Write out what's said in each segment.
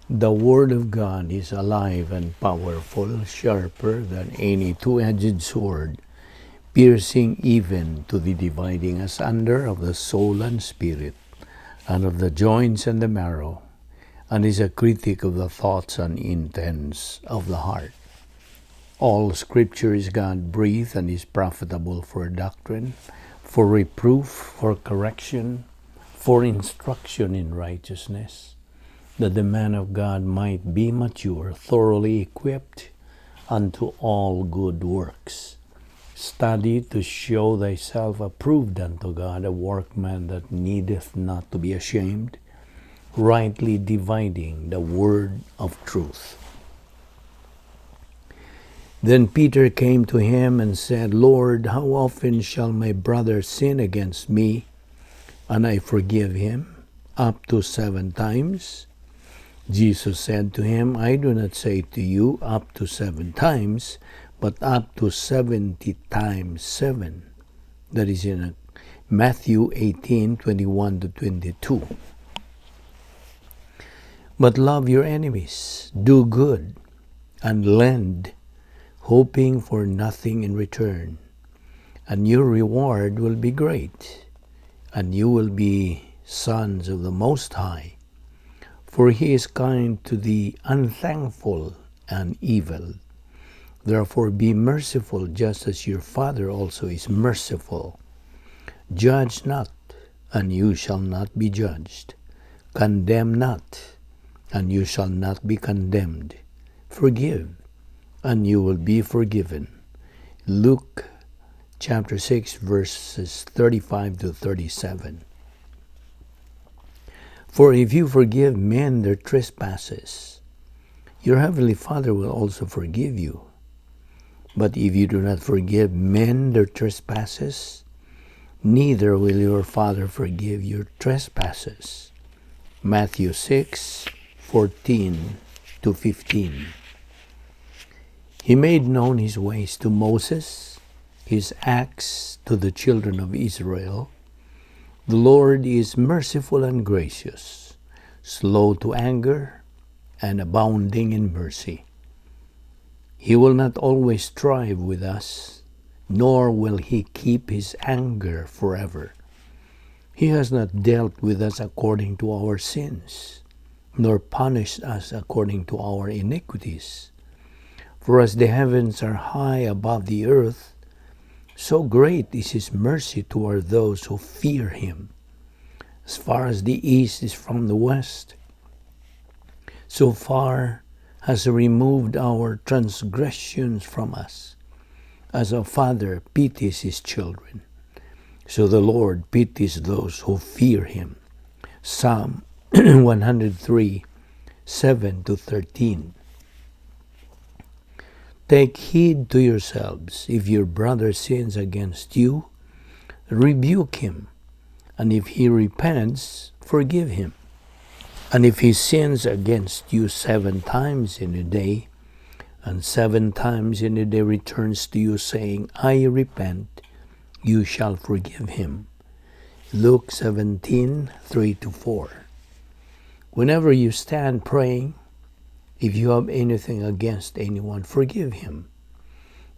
The Word of God is alive and powerful, sharper than any two-edged sword, piercing even to the dividing asunder of the soul and spirit, and of the joints and the marrow, and is a critic of the thoughts and intents of the heart. All Scripture is God breathed and is profitable for doctrine, for reproof, for correction, for instruction in righteousness, that the man of God might be mature, thoroughly equipped unto all good works. Study to show thyself approved unto God, a workman that needeth not to be ashamed, rightly dividing the word of truth. Then Peter came to him and said, "Lord, how often shall my brother sin against me, and I forgive him? Up to seven times?" Jesus said to him, "I do not say to you, up to seven times, but up to 70 times seven." That is in Matthew 18:21 to 22. But love your enemies, do good, and lend, hoping for nothing in return. And your reward will be great, and you will be sons of the Most High. For he is kind to the unthankful and evil. Therefore be merciful, just as your Father also is merciful. Judge not, and you shall not be judged. Condemn not, and you shall not be condemned. Forgive, and you will be forgiven. Luke chapter 6, verses 35 to 37. For if you forgive men their trespasses, your heavenly Father will also forgive you. But if you do not forgive men their trespasses, neither will your Father forgive your trespasses. Matthew 6:14 to 15. He made known his ways to Moses, his acts to the children of Israel. The Lord is merciful and gracious, slow to anger, and abounding in mercy. He will not always strive with us, nor will he keep his anger forever. He has not dealt with us according to our sins, nor punished us according to our iniquities. For as the heavens are high above the earth, so great is his mercy toward those who fear him. As far as the east is from the west, so far has removed our transgressions from us. As a father pities his children, so the Lord pities those who fear him. Psalm 103, 7 to 13. Take heed to yourselves. If your brother sins against you, rebuke him, and if he repents, forgive him. And if he sins against you seven times in a day, and seven times in a day returns to you, saying, 'I repent,' you shall forgive him. Luke 17:3 to 4. Whenever you stand praying, if you have anything against anyone, forgive him,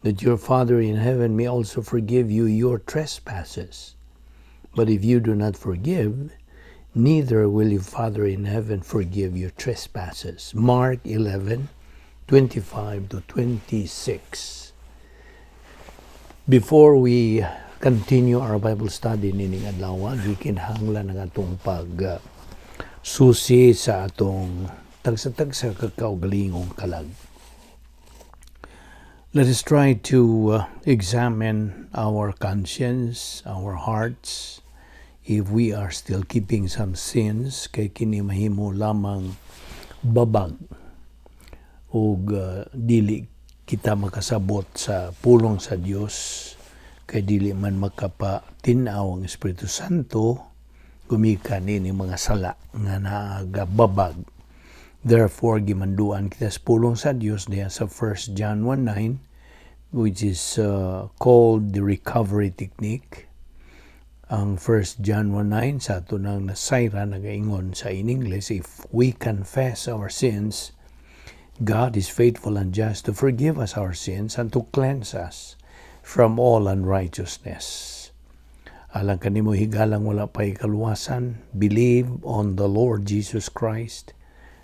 that your Father in heaven may also forgive you your trespasses. But if you do not forgive, neither will your Father in heaven forgive your trespasses. Mark 11:25 to 26. Before we continue our Bible study nining adlaw, gikinahanglan ang atong pag susi sa atong tagsa-tagsa ka kaugalingong kalag. Let us try to examine our conscience, our hearts, if we are still keeping some sins, kay kini mahimo lamang babag ug dili kita makasabot sa pulong sa Dios kay dili man makapatin-aw ang Espiritu Santo gumikan ini mga sala nga nagababag. Therefore, gimanduan kita sa pulong sa Dios diha sa 1 John 1:9, which is called the recovery technique. Ang 1 John 1:9 sa ato nang nasayra nagaingon sa in English, "If we confess our sins, God is faithful and just to forgive us our sins and to cleanse us from all unrighteousness." Alang kanimo higalang wala pa'y kaluwasan, believe on the Lord Jesus Christ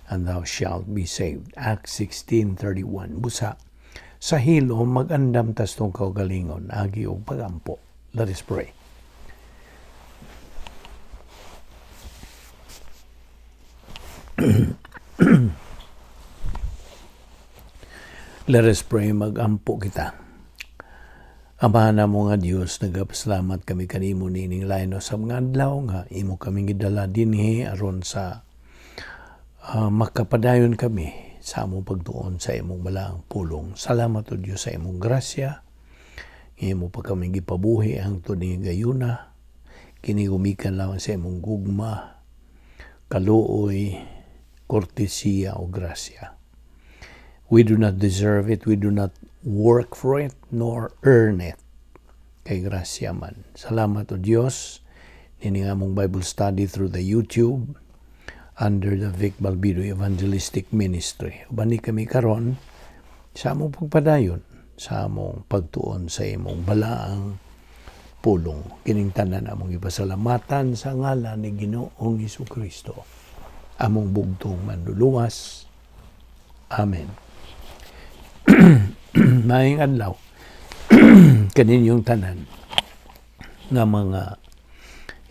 and thou shalt be saved. Acts 16:31. Busa, sa hilom mag-andam tas atong kaugalingon, agi og pagampo. Let us pray. Let us pray, magampo kita. Ama namo nga Dios, nagapasalamat kami kanimo niining lain sa mga adlaw nga imo kami gidala dinhi aron sa makapadayon kami sa among pagtuon sa imong balaang pulong. Salamat, O Dios, sa imong grasya. Imo pa kami gipabuhi hangtod ni gayuna. Kini gumikan lamang sa imong gugma, kaluoy, kortesiya o grasya. We do not deserve it, we do not work for it, nor earn it. Kay grasya man. Salamat, O Dios, nini nga among Bible study through the YouTube under the Vic Balbido Evangelistic Ministry. Uban ni kami karon sa among pagpadayon, sa among pagtuon sa imong balaang pulong. Kining tanan among ipasalamatan sa ngalan ni Ginoong Kristo, among bugtong manluluwas. Amen. Maayong adlaw kaninyong tanan nga mga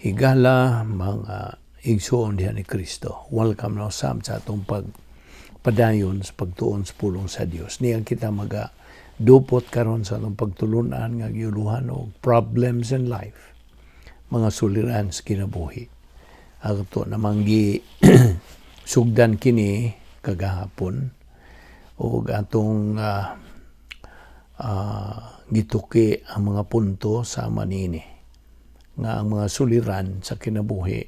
higala, mga igsuon diha ni Kristo. Welcome na usab sa atong pagpadayon sa pagtuon sa pulong sa Dios. Niya kita maga dupot karon sa atong pagtulunan nga giuluhan og problems in life, mga suliran sa kinabuhi. Ato namang gi sugdan kini kagahapon ug atong gituki ang mga punto sama niini nga ang mga suliran sa kinabuhi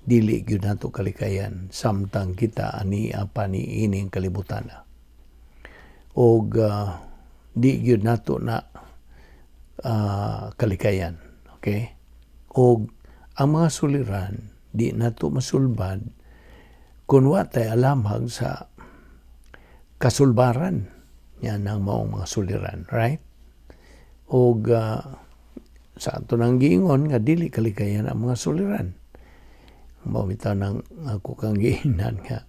dili gyud nato kalikayan samtang kita ania pa niining kalibutan og di gyud nato na kalikayan, okay? Og ang mga suliran di nato masulbad kung wa tay alamhag sa kasulbaran yan ang maong mga suliran, right? Og sa ato nang giingon nga dili kalikayan ang mga suliran, mao bitaw nang ako kang giingnan nga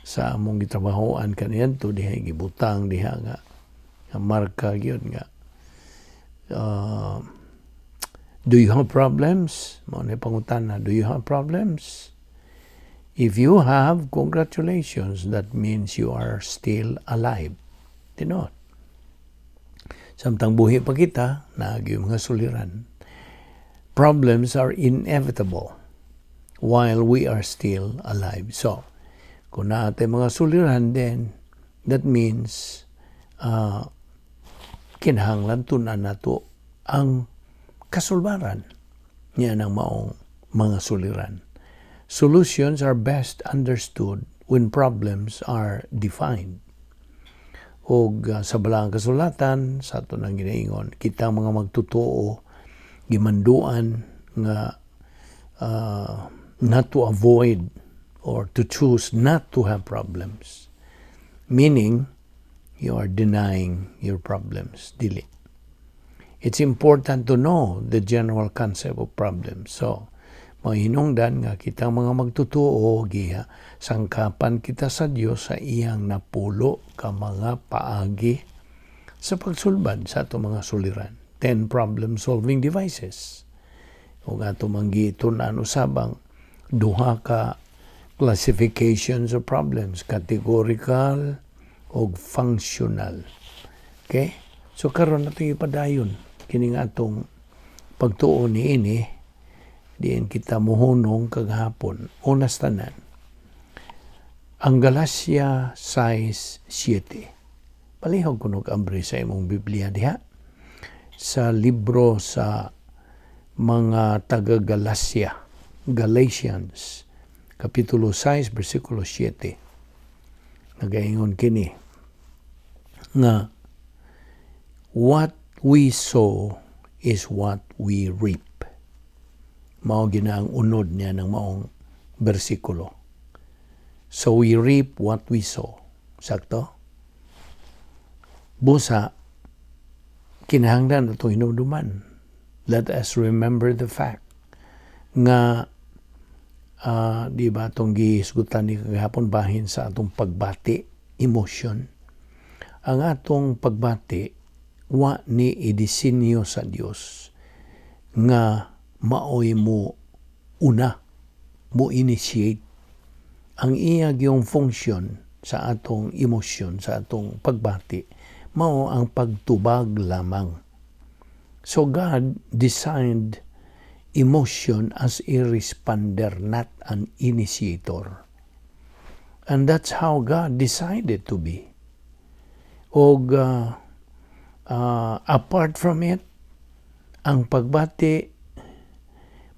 sa among gitrabahoan kaniadto diha gibutang diha nga marka gyud nga "Do you have problems?" Mao ni pangutana, "Do you have problems? If you have, congratulations, that means you are still alive." Tinuod. Samtang buhi pa kita, naa mga suliran. Problems are inevitable while we are still alive. So, kung naa tay mga suliran, then that means kinahanglan tun-an nato ang kasulbaran niya ng maong mga suliran. Solutions are best understood when problems are defined. Og sa balaang kasulatan, sa ato nang ginaingon, kita mga magtotoo gimanduan nga not to avoid or to choose not to have problems. Meaning, you are denying your problems. Dili. It's important to know the general concept of problems. So, mahinungdan nga kitang mga magtotoo giha sangkapan kita sa Dios sa iyang 10 ka mga paagi sa pagsulbad sa ato mga suliran. 10 problem solving devices. Ug ato man gitun-an usab ang duha ka classifications of problems, categorical ug functional. Okay? So karon nato ipadayon kini nga atong pagtuon niini diin kita muhunong kagahapon. Unas tanan. Ang Galacia 6:7. Palihog kuno abri sa imong Biblia diha sa libro sa mga taga Galacia, Galatians, Kapitulo 6, versikulo 7. Nagaingon kini nga what we sow is what we reap. Mao gina ang unod niya ng maong bersikulo. So we reap what we sow. Sakto? Busa, kinahanglan atong hinumduman. Let us remember the fact nga di ba atong gihisgutan ni kagahapon bahin sa atong pagbati, emotion. Ang atong pagbati, wa ni idisenyo sa Dios nga maoy mo una mo initiate. Ang iya gyung function sa atong emosyon, sa atong pagbati, mao ang pagtubag lamang. So God designed emotion as a responder, not an initiator, and that's how God decided to be. Og apart from it, ang pagbati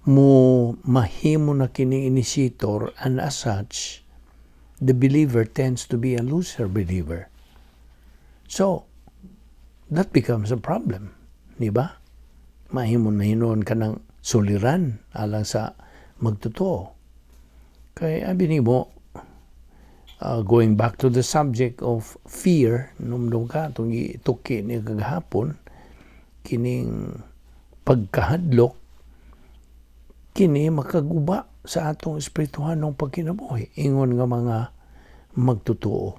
mo mahimo na kining initiator, and as such, the believer tends to be a loser believer. So, that becomes a problem. Di ba? Mahimo na hinuon ka ng suliran alang sa magtotoo. Kay abi nimo, going back to the subject of fear, numdum ka atong gituki ni kagahapon, kining pagkahadlok, kini makaguba sa atong espirituhanong pagkinabuhi, ingon nga mga magtotoo.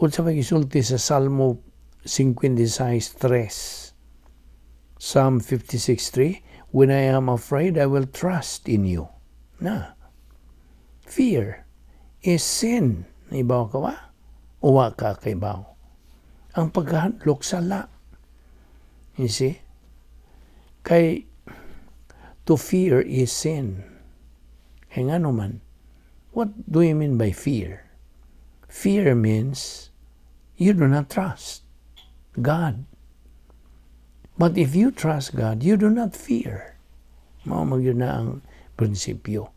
Unsa may gisulti sa Salmo 56:3? Psalm 56:3, "When I am afraid, I will trust in you." Na. Fear is sin. Ibaw ka ba? Uwa ka kay baw. Ang pagkahadlok, sala. You see? Kay to fear is sin. Kay nga man, what do you mean by fear? Fear means you do not trust God. But if you trust God, you do not fear. Mao man gyud na ang prinsipyo.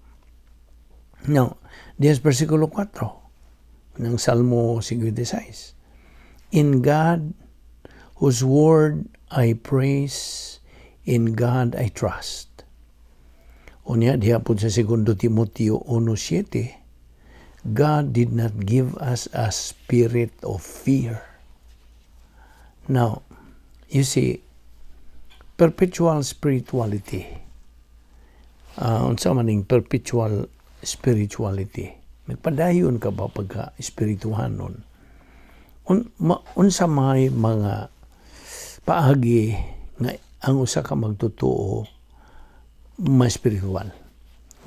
Now, diya sa versikulo 4 ng Salmo 56. "In God, whose word I praise, in God I trust." Unya, diha po sa 2 Timoteo 1:7, "God did not give us a spirit of fear." Now, you see, perpetual spirituality. Unsa man ning perpetual spirituality? Nagpadayon ka ba pagka espirituhanon? Unsa may mga paagi nga ang usa ka magtotoo ma-spiritual?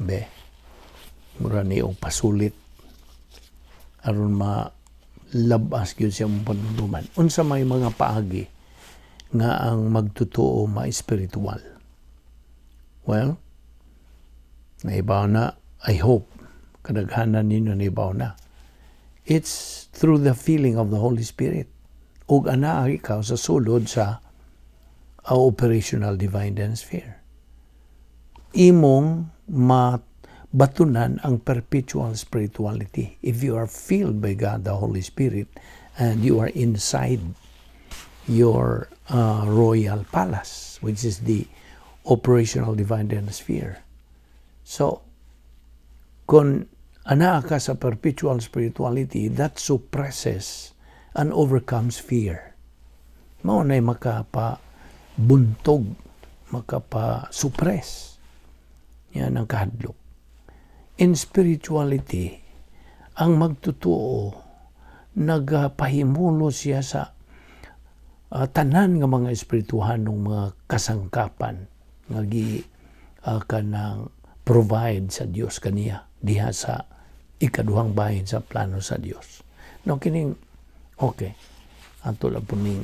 Be, mura ni og pasulit aron ma labas gyud siya mong panunduman. Unsa may mga paagi nga ang magtotoo ma-spiritual? Well, naibaw na, I hope, kadaghanan ninyo naibaw na. It's through the filling of the Holy Spirit. Ug anaa ikaw sa sulod sa operational divine sphere. Imong mabatunan ang perpetual spirituality if you are filled by God the Holy Spirit and you are inside your royal palace, which is the operational divine sphere. So, kung anaa ka sa perpetual spirituality, that suppresses and overcomes fear. Mao na'y makapa-buntog, makapa-suppress. Yan ang kahadlok. In spirituality, ang magtotoo, nagpahimulo siya sa tanan nga mga espirituhanong mga kasangkapan nga gi kanang provide sa Dios kaniya diha sa ikaduhang bahin sa plano sa Dios. No, kining okay. Ato lang po ning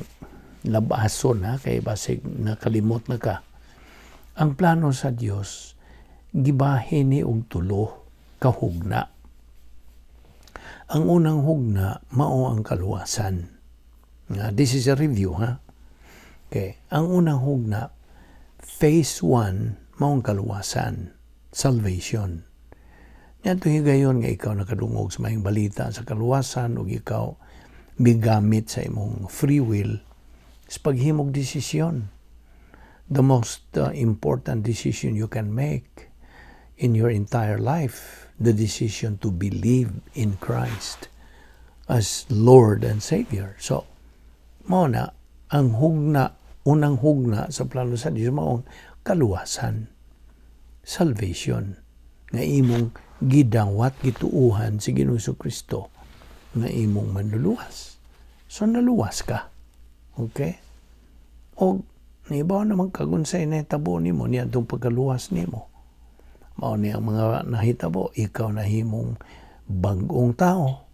labason ha, kay basig nakalimot na ka. Ang plano sa Dios gibahin ni og tulo ka hugna. Ang unang hugna mao ang kaluwasan. Nga, this is a review ha. Okay, ang unang hugna, phase 1, mao ang kaluwasan, salvation. Niadto higayon nga ikaw nakadungog sa maayong balita sa kaluwasan ug ikaw migamit sa imong free will sa paghimog desisyon. The most important decision you can make in your entire life, the decision to believe in Christ as Lord and Savior. So, mao na ang hugna, unang hugna sa plano sa Dios mao kaluwasan, salvation, nga imong gidawat, gituuhan si Ginoong Kristo nga imong manluluwas. So naluwas ka. Okay? O nibaw naman kag unsay nahitabo nimo niadtong pagkaluwas nimo. Mao ni ang mga nahitabo, ikaw nahimong bag-ong tao.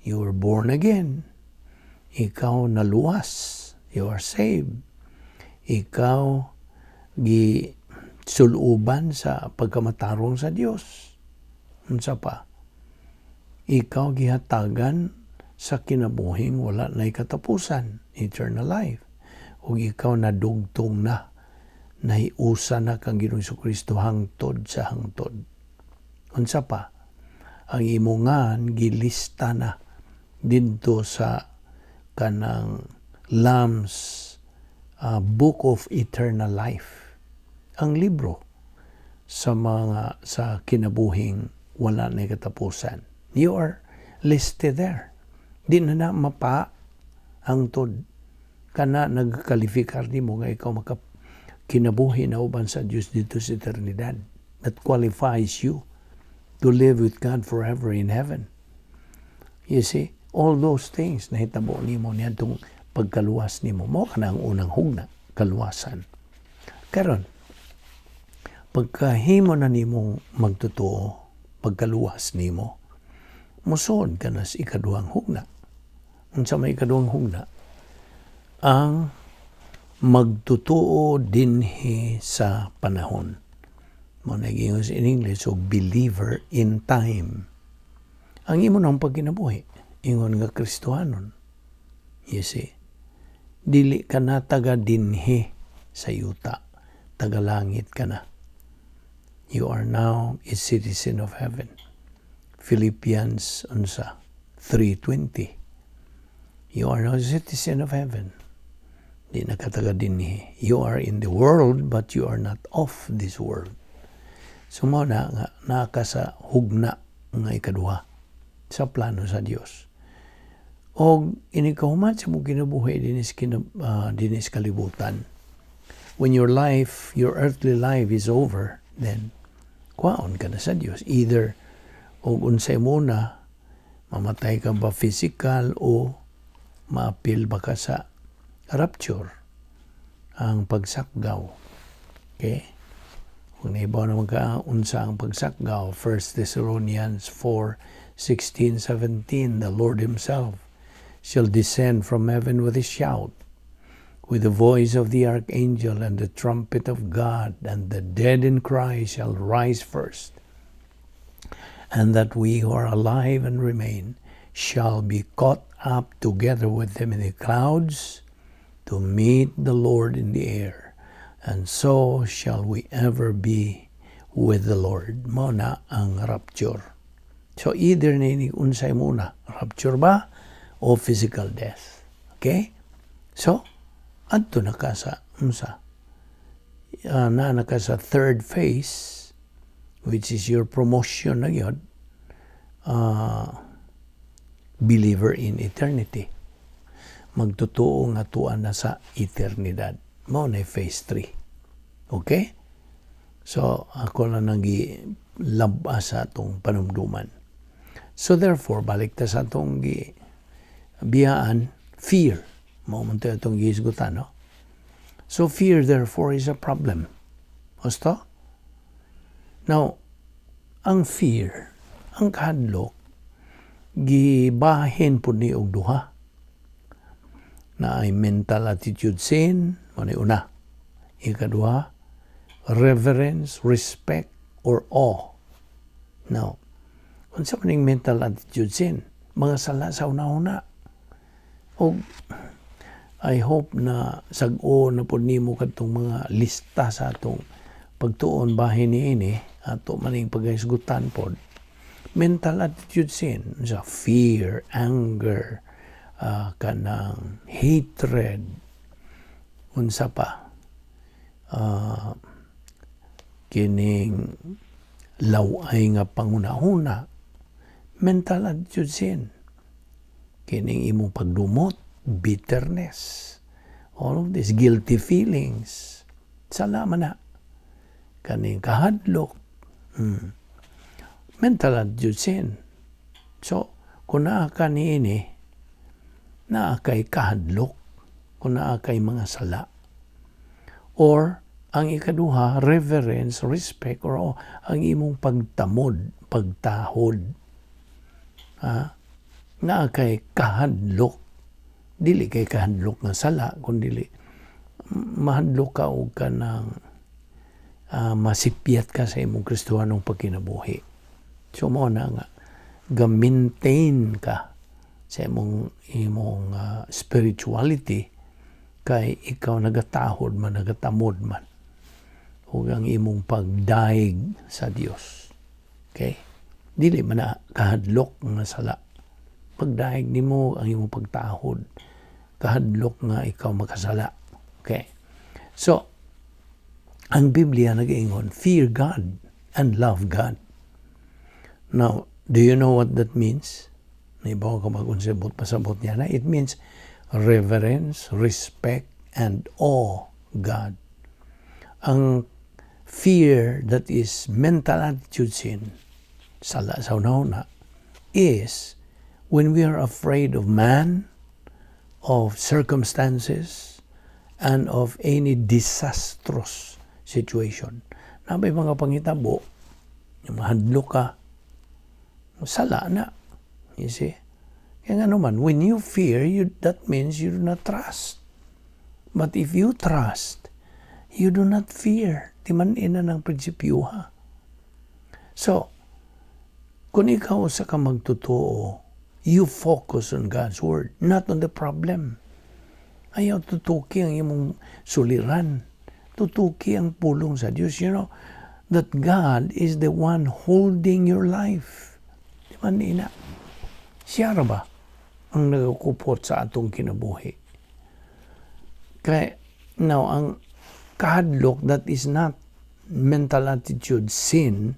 You were born again. Ikaw naluwas. You are saved. Ikaw gi suluban sa pagkamatarong sa Dios. Unsa pa? Ikaw gihatagan sa kinabuhing wala nay katapusan, eternal life. Ug ikaw nadugtong na, nahiusa na kang Ginoong Kristo hangtod sa hangtod. Unsa pa? Ang imong ngan gilista na didto sa kanang Lamb's Book of Eternal Life. Ang libro sa mga sa kinabuhing wala na katapusan. You are listed there. Di na na mapa hangtod kana nagkalifikar nimo nga ikaw maka kinabuhi na uban sa Dios didto sa eternidad. That qualifies you to live with God forever in heaven. You see, all those things nahitabo nimo niadtong pagkaluwas nimo. Mao kana ang unang hugna, kaluwasan. Karon, pagkahimo na nimo magtotoo, pagkaluwas nimo, musuod ka na sa ikaduhang hugna. Unsa may ikaduhang hugna? Ang magtotoo dinhi sa panahon. Mao na giingon in English, so believer in time. Ang imo nang pagkinabuhi, ingon nga Kristohanon. You see, dili ka na taga dinhi sa yuta, taga langit ka na. You are now a citizen of heaven. Philippians unsa 3:20. You are now a citizen of heaven. Di na ka taga dinhi. You are in the world, but you are not of this world. So mao na nga naa ka sa hugna nga ikaduha sa plano sa Dios. Og inig kahuman sa imong kinabuhi dinis kalibutan. When your life, your earthly life is over, then kuhaon ka na sa Dios. Either og unsay muna, mamatay ka ba physical o maapil ba ka sa rapture, ang pagsakgaw. Okay? Kung naibaw naman ka unsa ang pagsakgaw, 1 Thessalonians 4, 16, 17, the Lord Himself shall descend from heaven with a shout, with the voice of the archangel and the trumpet of God, and the dead in Christ shall rise first. And that we who are alive and remain shall be caught up together with them in the clouds to meet the Lord in the air. And so shall we ever be with the Lord. Mao na ang rapture. So either ni unsay muna, rapture ba o physical death. Okay? So, adto na ka sa unsa? Naa na ka sa third phase, which is your promotion na gyud, believer in eternity. Magtotoo nga tuan na sa eternidad. Mao na phase 3. Okay? So, ako na nang gilabas sa atong panumduman. So therefore, balik ta sa atong gi biyaan, fear. Mao man to atong gihisgutan, no? So fear, therefore, is a problem. Husto? Now, ang fear, ang kahadlok, gibahin pud ni og duha. Naay mental attitude sin, mao ni una. Ikaduha, reverence, respect, or awe. Now, unsa man ning mental attitude sin? Mga sala sa una-una. Og I hope na sag-o na pod nimo kadtong mga lista sa atong pagtuon bahin niini ato maning paghisgutan pod. Mental attitude sin sa fear, anger, kanang hatred, unsa pa. Kining laway nga panghunahuna, mental attitude sin. Kining imong pagdumot, bitterness, all of these guilty feelings, sala man na. Kaning kahadlok, mental attitude sin. So, kung naa ka niini, naa kay kahadlok, kung naa kay mga sala. Or, ang ikaduha, reverence, respect, or oh, ang imong pagtamod, pagtahod. Ha? Naa kay kahadlok. Dili kay kahadlok nga sala, kun dili mahadlok ka og kanang masipyat ka sa imong Kristohanong pagkinabuhi. So mao na nga ga-maintain ka sa imong spirituality kay ikaw nagatahod man, nagatamod man ug ang imong pagdaig sa Dios. Okay? Dili man na kahadlok nga sala. Pagdaig nimo ang imong pagtahod, kahadlok nga ikaw makasala. Okay? So, ang Biblia nagaingon, "Fear God and love God." Now, do you know what that means? Naibaw ka mag-unsabot pasabot niya na. It means reverence, respect, and awe God. Ang fear that is mental attitude sin, sala sa una, is when we are afraid of man, of circumstances, and of any disastrous situation. Naa bay mga panghitabo, yung mahadlok ka, sala na. You see? Kaya nga naman, when you fear, that means you do not trust. But if you trust, you do not fear. Timan-i na ng prinsipyo ha. So, kung ikaw usa ka magtotoo, you focus on God's Word, not on the problem. Ayaw tutuki ang imong suliran. Tutuki ang pulong sa Diyos. You know that God is the one holding your life. Di ba nina? Siya ra ba ang nagakupot sa atong kinabuhi? Kaya, now, ang kahadlok that is not mental attitude sin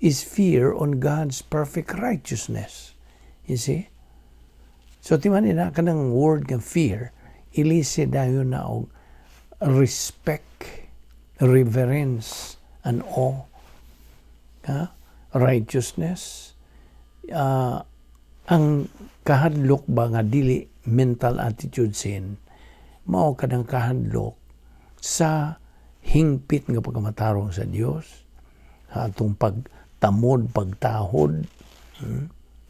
is fear on God's perfect righteousness. You see? So, ti man na kanang word nga fear, ilisi dayon na og respect, reverence, and awe. Ha? Righteousness. Ang kahadlok ba nga dili mental attitude sin, mao kanang kahadlok sa hingpit nga pagkamatarong sa Dios, sa atong pagtamod, pagtahod,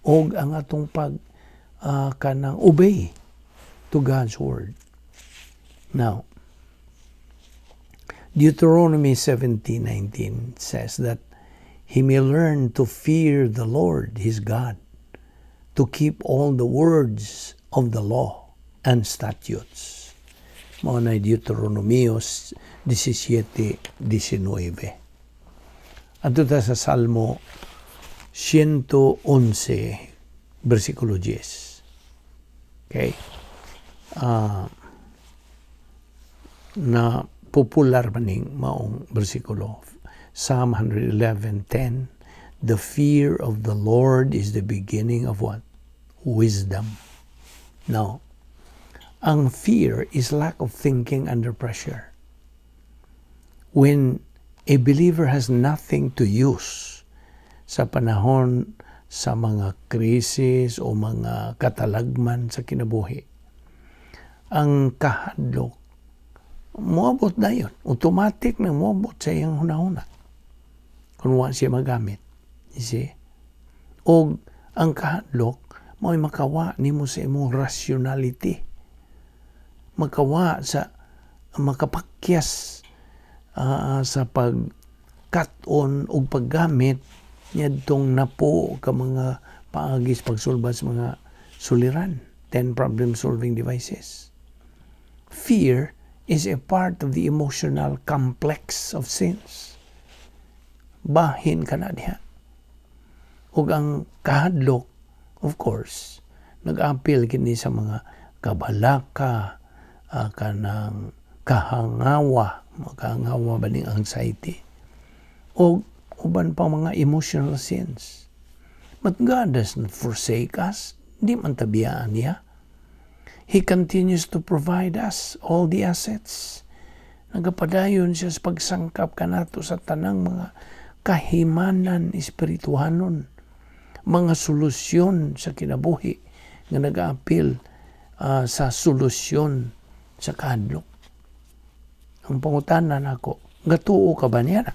og ang atong pag kanang obey to God's word. Now, Deuteronomy 17:19 says that he may learn to fear the Lord his God, to keep all the words of the law and statutes. Mao na Deuteronomio 17:19. Adto ta sa Salmo 111, versikulo 10. Okay? Na popular maning maong bersikulo. Psalm 111:10. "The fear of the Lord is the beginning of" what? "Wisdom." Now, ang fear is lack of thinking under pressure. When a believer has nothing to use sa panahon sa mga krisis o mga katalagman sa kinabuhi, ang kahadlok, moabot na yun. Automatic na moabot sa iyang hunahuna kung wa siya magamit. You see? O ang kahadlok, mao'y makawa nimo sa imong rationality. Makawa sa makapakyas sa pagkat-on o paggamit niadtong napo ka mga paagi sa pagsulbad sa mga suliran. 10 problem solving devices. Fear is a part of the emotional complex of sins. Bahin ka na diha. Ug ang kahadlok, of course, nag-apil kini sa mga kabalaka, kanang kahangawa, Makaanghaw ba ning anxiety? O uban pa mga emotional sins. But God does not forsake us. Di man ta biyaan niya. He continues to provide us all the assets. Nagapadayon siya sa pagsangkap kanato sa tanang mga kahimanan espirituhanon, mga solusyon sa kinabuhi nga nag-aapil sa solusyon sa kahadlok. Ang pangutana nako, gatuo ka ba niya?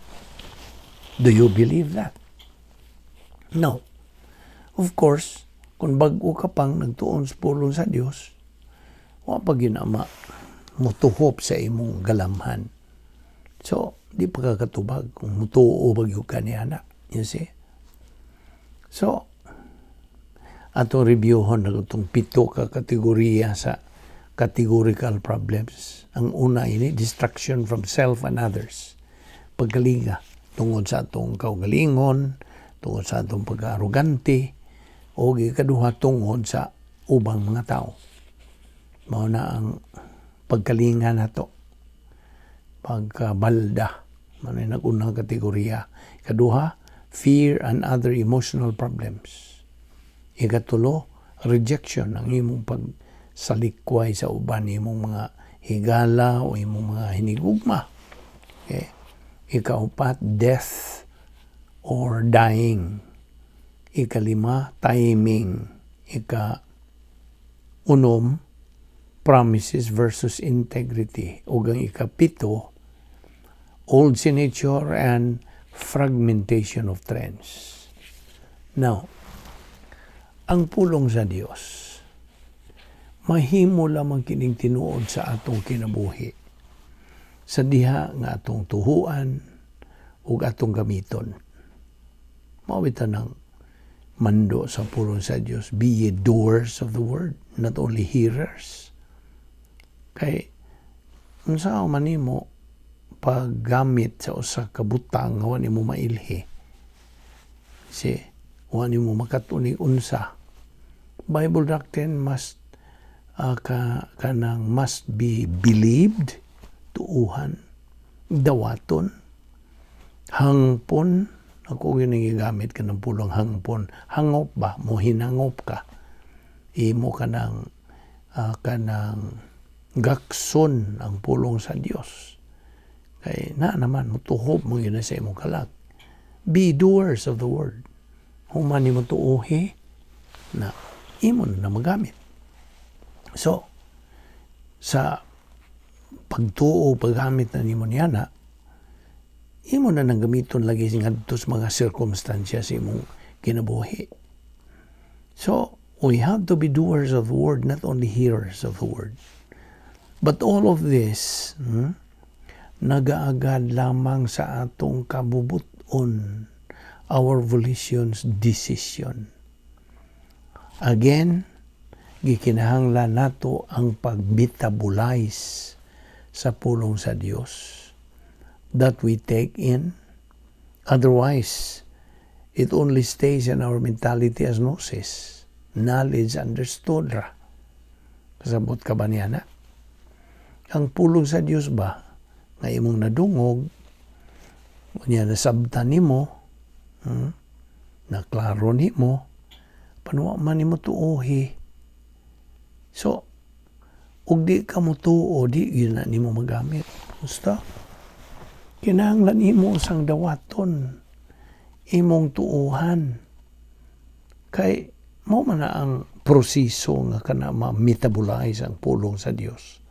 Do you believe that? No. Of course, kung bag-o ka pang nagtuon sa pulong sa Dios, wa pa gyud na mutuhop sa imong galamhan. So, di pa ka katubag kung mutuo ba gyud ka niya na. You see? So, atong reviewhon na itong pito ka kategorya sa categorical problems. Ang una ini, distraction from self and others. Pagkalinga tungod sa atong kaugalingon, tungod sa atong pagka-arugante, o ikaduha, tungod sa ubang mga tao. Mao na ang pagkalinga nato. Pagkabalda. Mao na ang unang kategorya. Ikaduha, fear and other emotional problems. Ikatulo, rejection, ang imong pagsalikway sa uban, imong mga higala o imong mga hinigugma. Okay. Ikaupat, death or dying. Ikalima, timing. Ika unom, promises versus integrity. Ug ang ikapito, old signature and fragmentation of trends. Now, ang pulong sa Dios, mahimo lamang kining tinuod sa atong kinabuhi sa diha nga atong tuhuan ug atong gamiton. Mao ng mando sa pulong sa Dios, "Be ye doers of the word, not only hearers." Kay unsa man nimo paggamit sa usa ka butang nga wa nimo mailhi? Si wa nimo makatunig unsa. Bible doctrine must ka kanang must be believed, tuuhan, dawaton, hangpon. Ako yun ang gigamit ka ng pulong hangpon. Hangop ba? Mo hinangop ka. Imo ka ng kanang gakson ang pulong sa Dios. Kay na naman, mutuhob mo yun na sa imong kalag. Be doers of the word. Human nimo tuuhi na imo na magamit. So, sa pagtuo, paggamit na nimo niya na, imo na nang gamiton lagi ngadto sa mga sirkumstansya sa imong kinabuhi. So, we have to be doers of the word, not only hearers of the word. But all of this, nagaagad lamang sa atong kabubuton, our volition's decision. Again, gikinahanglan nato ang pag-metabolize sa pulong sa Dios that we take in. Otherwise, it only stays in our mentality as gnosis. Knowledge understood ra. Kasabot ka ba niya na? Ang pulong sa Dios ba, nga imong nadungog, niya nasabtan nimo, naklaro nimo, panuwa man nimo tuohi. So, ug di ka mo tuo, di yun na nimo magamit. Gusto? Kinahanglan imo sang dawaton, imong tuuhan. Kay mao man na ang proseso nga kana ma-metabolize ang pulong sa Dios.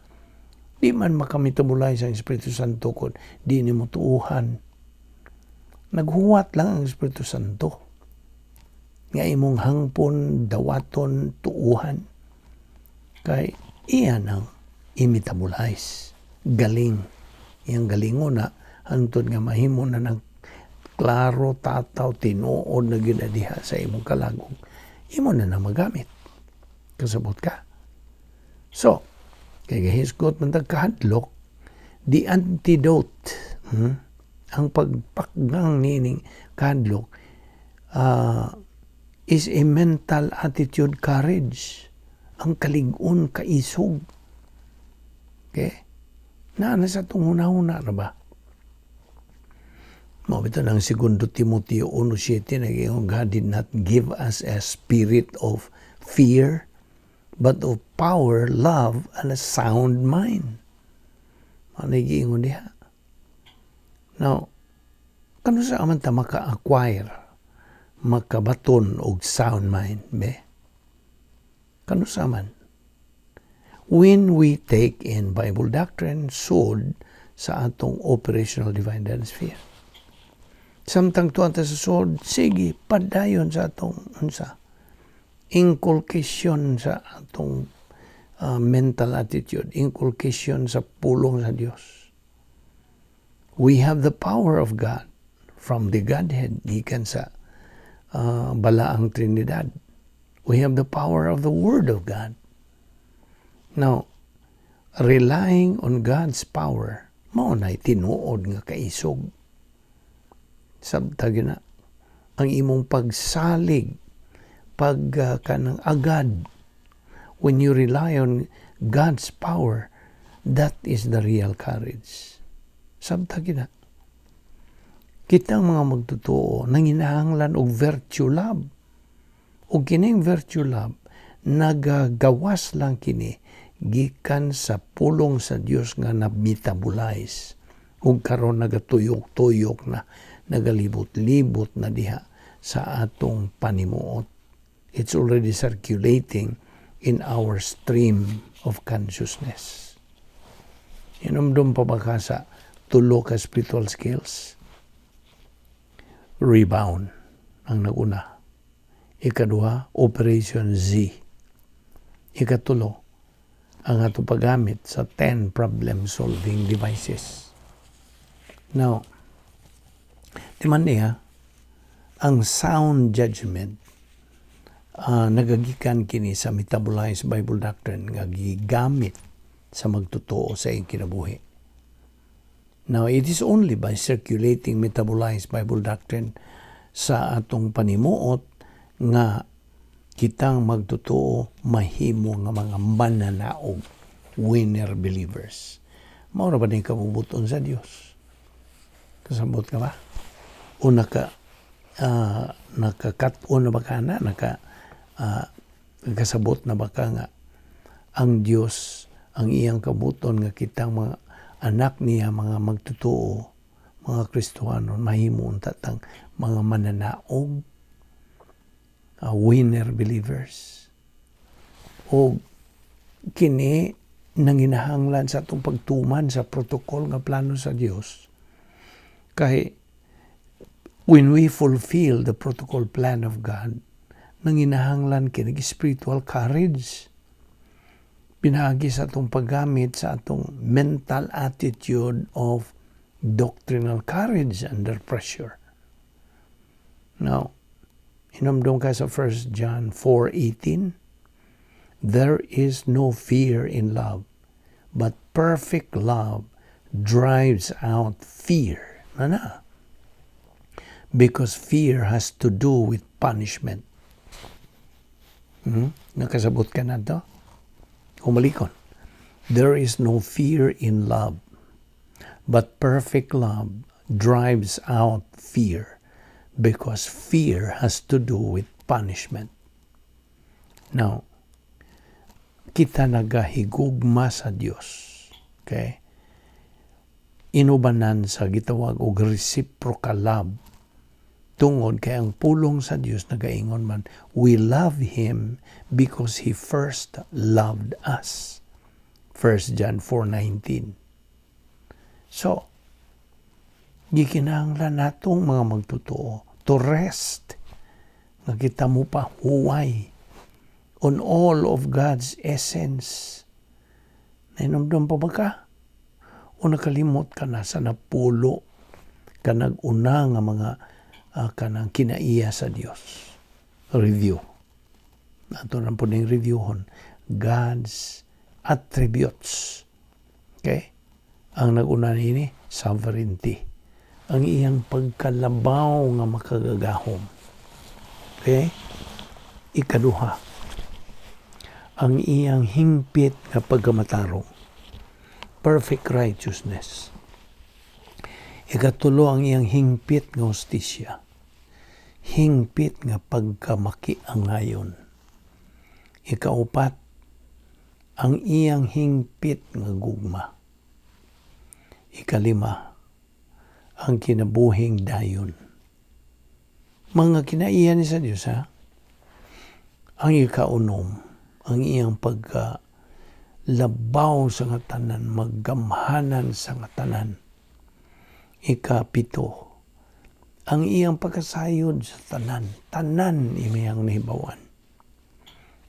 Di man maka-metabolize ang Espiritu Santo kung di nimo tuuhan. Naghuwat lang ang Espiritu Santo nga imong hangpon, dawaton, tuuhan. Kay iyan ang i-metabolize. Galing. Iyang galingon na hangtod nga mahimo na ng klaro, tataw, tinuod na gyud diha sa imong kalagong. Imo na na magamit. Kasabot ka? So, kay gahisgot man tag kahadlok, the antidote, ang pagpakgang nining kahadlok, is a mental attitude, courage. Ang kalig-on, kaisog. Okay? Naa na sa atong hunahuna na ba? Mao bitaw nang Segundo Timoteo 1:7 nag-ingon, "God did not give us a spirit of fear, but of power, love, and a sound mind." Ano giingon diha? Now, kanus-a man ta maka-acquire, makabaton og sound mind, be? Kanus-a man? When we take in Bible doctrine, sud sa atong operational divine sphere. Samtang tuwa ta sa sud, sige, padayon sa atong unsa, inculcation sa atong mental attitude, inculcation sa pulong sa Dios. We have the power of God from the Godhead, gikan sa Balaang Trinidad. We have the power of the Word of God. Now, relying on God's power, mao na tinuod nga kaisog. Sabta na ang imong pagsalig, pag kanang agad, when you rely on God's power, that is the real courage. Sabta na. Kitang mga magtotoo, nanginahanglan og virtue love. Og kining virtue love, nagagawas lang kini gikan sa pulong sa Dios nga na-metabolize ug karon nagatuyok-tuyok na, nagalibot-libot na diha sa atong panimuot. It's already circulating in our stream of consciousness. Hinumdum pa ba ka sa tulo ka spiritual skills? Rebound ang naguna. Ikaduha, Operation Z. Ikatulo, ang ato paggamit sa 10 problem-solving devices. Now, di man niya, ang sound judgment nagagikan kini sa metabolized Bible doctrine nga gigamit sa magtotoo sa iyang kinabuhi. Now, it is only by circulating metabolized Bible doctrine sa atong panimuot nga kitang magtotoo mahimo nga mga mananaog, winner believers. Mao ra ba ni kabubuton sa Dios? Kasabot ka ba? O nakakat-on na ba ka na? Kasabot na ba ka nga ang Dios ang iyang kabuton nga kitang mga anak niya, mga magtotoo, mga Kristohano, mahimo unta tang mga mananaog, winner believers? O kini nanginahanglan sa atong pagtuman sa protocol nga plano sa Dios, kay when we fulfill the protocol plan of God, nanginahanglan kini spiritual courage pinaagi sa atong paggamit sa atong mental attitude of doctrinal courage under pressure. Now, hinumdum ka sa 1 John 4:18, "There is no fear in love, but perfect love drives out fear." Na na. Because fear has to do with punishment. Nakasabot ka na to? Humalikon. "There is no fear in love, but perfect love drives out fear because fear has to do with punishment." Now, kita nagahigugma sa Dios. Okay? Inubanan sa gitawag og reciprocal love. Tungod kay ang pulong sa Dios nagaingon man, "We love Him because He first loved us." 1 John 4:19. So, gikinahanglan natong mga magtotoo to rest nga kita mo pa huway on all of God's essence. Nahinumdum pa ba ka? O nakalimot ka na sa napulo ka nag-una nga mga kanang kinaiya sa Dios? Review. Ato nang po ning reviewhon. God's attributes. Okay? Ang nag-una nini, sovereignty. Ang iyang pagkalabaw nga makagagahom. Okay? Ikaduha, ang iyang hingpit nga pagkamatarong. Perfect righteousness. Ikatulo, ang iyang hingpit nga hustisya. Hingpit nga pagkamakiangayon. Ikaupat, ang iyang hingpit nga gugma. Ikalima, ang kinabuhing dayon. Mga kinaiya ni sa Diyos, ha? Ang ikaunom, ang iyang pagka labaw sa nga tanan, maggamhanan sa nga tanan. Ikapito, ang iyang pagkasayod sa tanan, tanan imiyang nahibawan.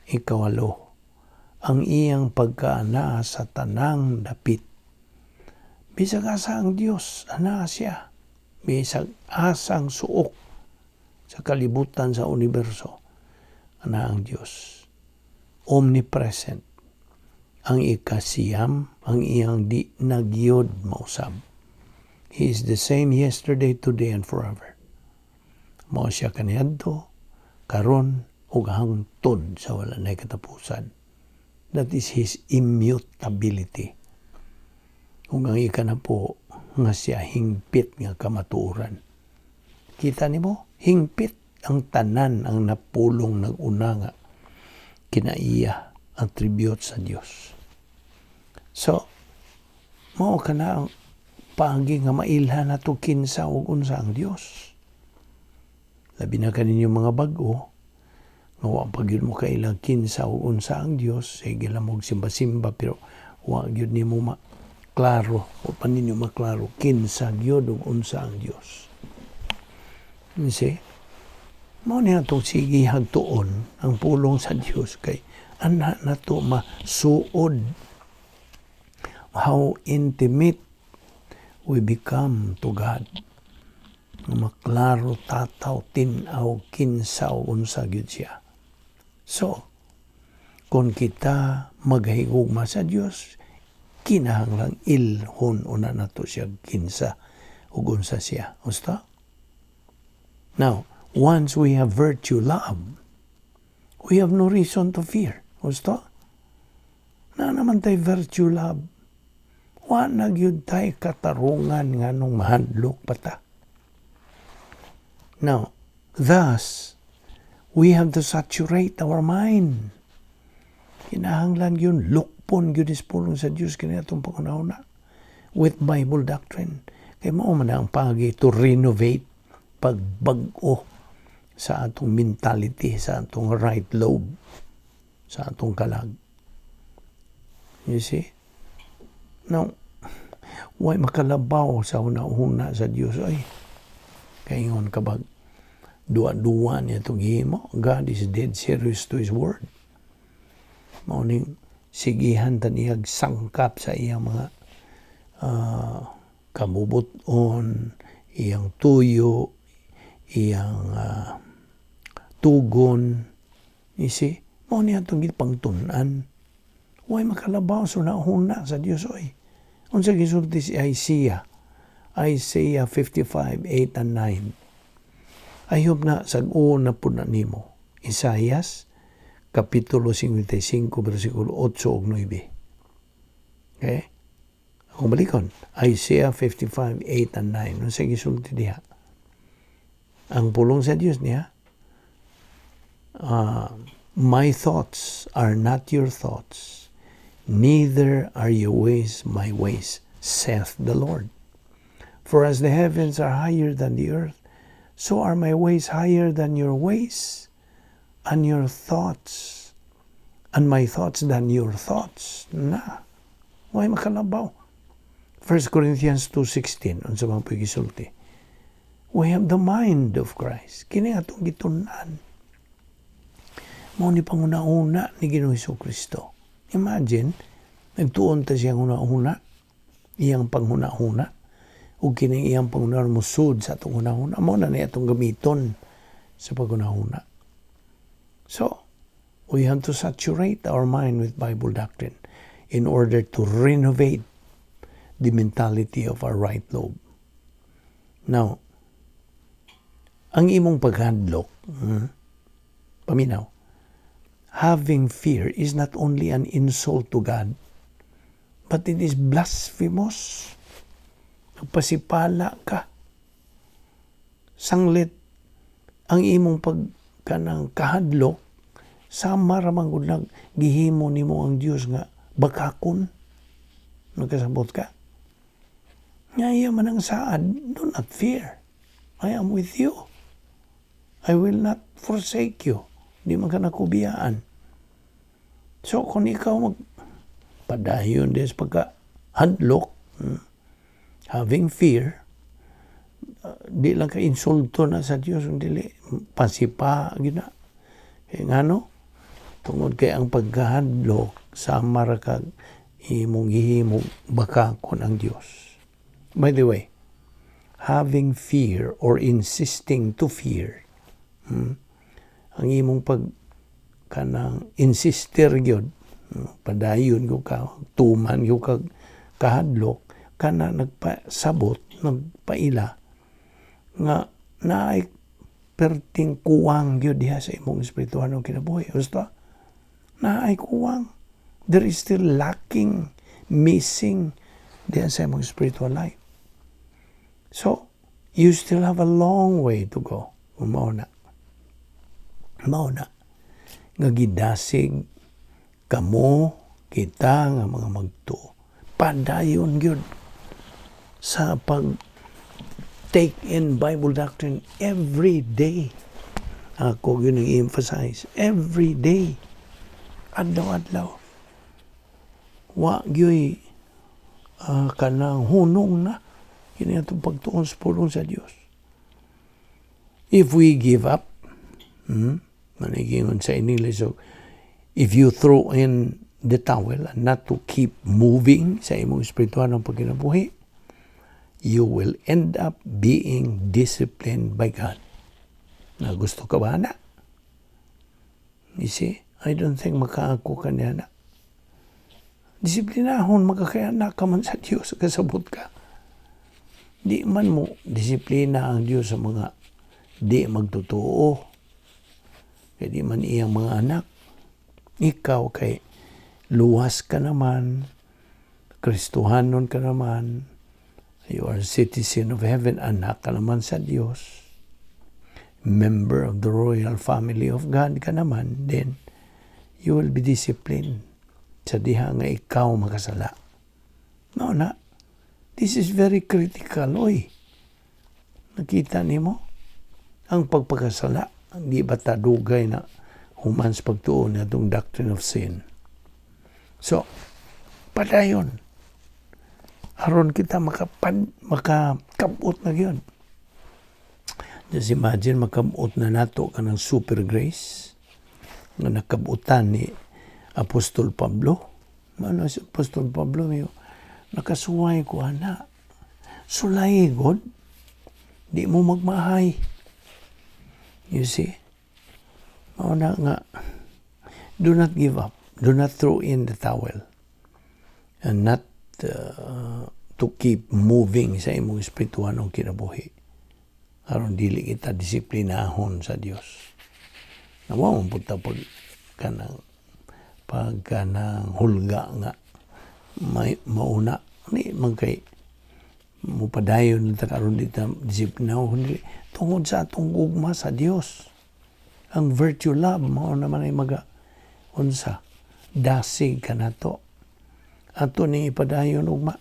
Ikawalo, ang iyang pagkaanaa sa tanang dapit. Bisag asa ang Dios, anaa siya. Bisag asang suok sa kalibutan, sa universo, anaa ang Dios. Omnipresent. Ang ikasiyam, ang iyang di na gyud mausab. He is the same yesterday, today, and forever. Mao siya kaniadto, karon, ug hangtod sa wala na katapusan. That is His immutability. Ug ang ikanapo, nga siya hingpit nga kamatuoran. Kita nimo, hingpit ang tanan ang napulong nag-una nga kinaiya, attribute sa Dios. So, mao kana ang paagi nga mailhan nato kinsa ug unsa ang Dios. Labi na kaninyo mga bag-o, nga wa pa gyud mo kaila kinsa ug unsa ang Dios, sige lang mo simba-simba pero wa gyud nimo ma klaro o pa ninyo maklaro kinsa gyud ug unsa ang Dios. You see? Mao niya itong sige hagtuon ang pulong sa Dios kay ana nato masuod how intimate we become to God. Nga maklaro tataw, tin-aw, kinsa o unsa gyud siya. So, kung kita maghigugma sa Dios, kinahanglang ilhon una nato siya kinsa ug unsa siya. Gusto? Now, once we have virtue love, we have no reason to fear. Gusto? Na naman tay virtue love. Wa na gyud tay katarungan nga nung mahadlok pa ta. Now, thus, we have to saturate our mind. Kinahanglan yun, lukpon gyud is pulong sa Dios kini atong pangunahuna with Bible doctrine. Kay mao man ang paagi to renovate, pagbag-o sa atong mentality, sa atong right lobe, sa atong kalag. You see? Now, way makalabaw sa una-una sa Dios ay kaingon ka bag duwa-duwa niya itong gihimo. God is dead serious to His word. Mao ning sigihan ta niyag sangkap sa iyang mga kabubuton, iyang tuyo, iyang tugon. You see? Mao niya itong gipangtun-an. Way makalabaw sa una sa Dios oy. Unsa gisulti si Isaiah? Isaiah 55, 8 and 9. I hope na sag-on na pud na nimo. Isaias, Kapitulo 55, versikulo 8 ug 9. Okay? Akong balikon. Isaiah 55, 8 and 9. Unsa gisulti diha? Ang pulong sa Dios niya, "My thoughts are not your thoughts, neither are your ways my ways, saith the Lord. For as the heavens are higher than the earth, so are my ways higher than your ways, and your thoughts, and my thoughts than your thoughts." Na. Way makalabaw. 1 Corinthians 2:16, unsa man po gisulti? We have the mind of Christ. Kini atong gitun-an. Mao ni panguna-una ni Ginoong Kristo. Imagine, nagtuon ta siyang huna-huna, iyang panghuna-huna, ug kining iyang panghuna musud sa atong huna-huna. Mao na niya atong gamiton sa paghuna-huna. So, we have to saturate our mind with Bible doctrine in order to renovate the mentality of our right lobe. Now, ang imong paghadlok, paminaw, having fear is not only an insult to God, But it is blasphemous. Nagpasipala ka. Sanglit ang imong pag kanang kahadlok sama ra man gud nag gihimo nimo ang Dios nga bakakon. Nagkasabot ka? Nga iya man ang saad, "Do not fear. I am with you. I will not forsake you." Di man ka nako biyaan. So, kung ikaw mag padayon des pagka hadlok, having fear, di lang ka insulto na sa Dios, dili pasipa gina. Kay ngano? Tungod kay ang pagkahadlok sama ra kag imong gihimo bakakon ang Dios. By the way, having fear or insisting to fear, ang imong pag kanang insister gyud, padayon gyud ka, tuman gyud kag kahadlok, kana nagpasabot, nagpaila nga naay perting kuwang gyud diha sa imong espirituhanong kinabuhi. Gusto? Naay kuwang. There is still lacking, missing diha sa imong spiritual life. So, you still have a long way to go. Mao na. Mao na. Nga gidasig kamo, kita nga mga magtuo. Padayon gyud sa pag take in Bible doctrine every day. Ako yun ang emphasize. Every day. Adlaw-adlaw. Wa gyuy kanang hunong na kini atong pagtuon sa pulong sa Dios. If we give up, manigingon sa English, so if you throw in the towel and not to keep moving sa imong espiritual ng pagkinabuhi, you will end up being disciplined by God. Na gusto ka ba na? You see, I don't think makaako ka niya na. Disiplinahon, magkakaya ka man sa Diyos, kasabot ka. Di man mo disiplina ang Diyos sa mga di magtotoo. Kaya di man iyang mga anak. Ikaw kay luwas ka naman, Kristohanon ka naman, you are a citizen of heaven, anak ka naman sa Diyos, member of the royal family of God ka naman, then you will be disciplined sa diha nga ikaw makasala. No na. This is very critical, oy. Nakita nimo ang pagpakasala, di ba ta dugay na human sa pagtuo na itong doctrine of sin? So, padayon. Aron kita makakabot na yun. Just imagine, makabot na nato kanang super grace nga nakabutan ni Apostol Pablo. Ano si Apostol Pablo, mayo, "Nakasuway ko ana." Sulay god. Di mo magmahay. You see? Mao na nga, do not give up. Do not throw in the towel. And not to keep moving sa imong espirituhanong kinabuhi. Aron dili kita disiplinahon sa Dios. Nawa mo punta pag kanang hulga nga may mauna ni man kay mupadayon ta karon di ta disiplinahon dili tungod sa atong gugma sa Dios. Ang virtue love mao naman ay maga unsa dasig kanato ato ni ipadayon ugma.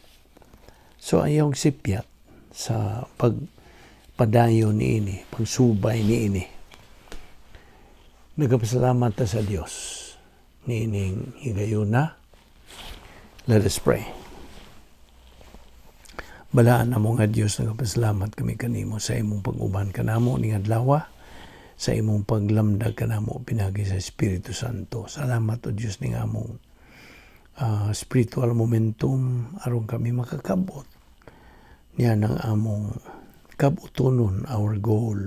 So ayaw sipyat sa pagpadayon niini, pagsubay niini. Nagapasalamat ta sa Dios niining higayuna. Let us pray. Balaan na mo nga Dios, nagapasalamat kami kanimo sa imong pag-uban kanamo ning adlaw, sa imong paglamdag kanamo pinagi sa Espiritu Santo. Salamat, o Dios, ning among spiritual momentum aron kami makakabot niya ng among kabutonon, our goal,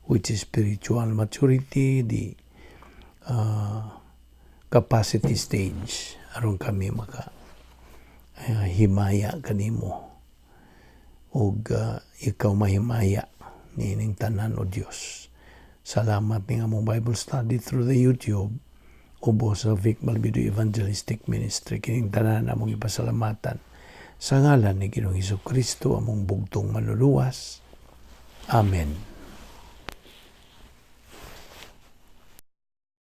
which is spiritual maturity, the capacity stage, aron kami maka himaya kanimo ug ikaw mahimaya niining tanan, o Dios. Salamat ning among Bible study through the YouTube. Ubos sa Vic Balbido Evangelistic Ministry, kining tanan among ipasalamatan sa ngalan ni Ginoong Hesus Kristo, among bugtong Manluluwas. Amen.